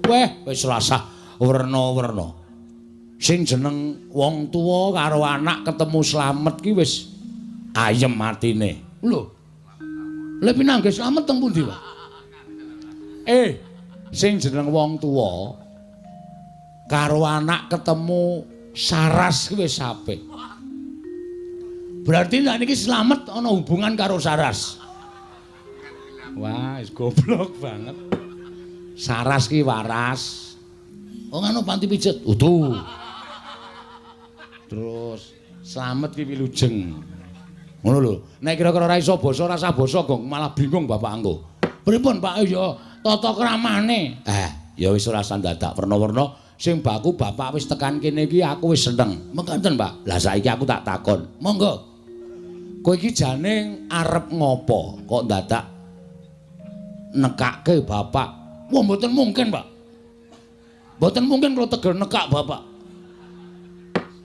Weh, wis rasah werna-werna. Sing jeneng wong tuwa karo anak ketemu slamet ki wis ayem atine. Lho. Lha pinanggih slamet teng pundi, Pak? Sing jeneng wong tuwa karo anak ketemu saras ki wis apik. Berarti nek niki slamet ana hubungan karo saras. Wah, wis goblok banget. Saras ki waras. Oh ngono panti pijet. Utuh. Terus slamet ki wilujeng. Ngono lho. Nek kira-kira ora iso basa, ora usah basa, Gong, malah bingung bapak engko. Pripun, Pak? Ya tata kramane. Ya wis ora usah dadak werna-werna. Sing baku bapak wis tekan kene iki aku wis seneng. Mekaten, Pak. Lah saiki aku tak takon. Monggo. Kowe iki jane arep ngopo kok dadak nekake bapak? Wah, mboten mungkin, Pak. Mboten mungkin kula tegel nekak bapak.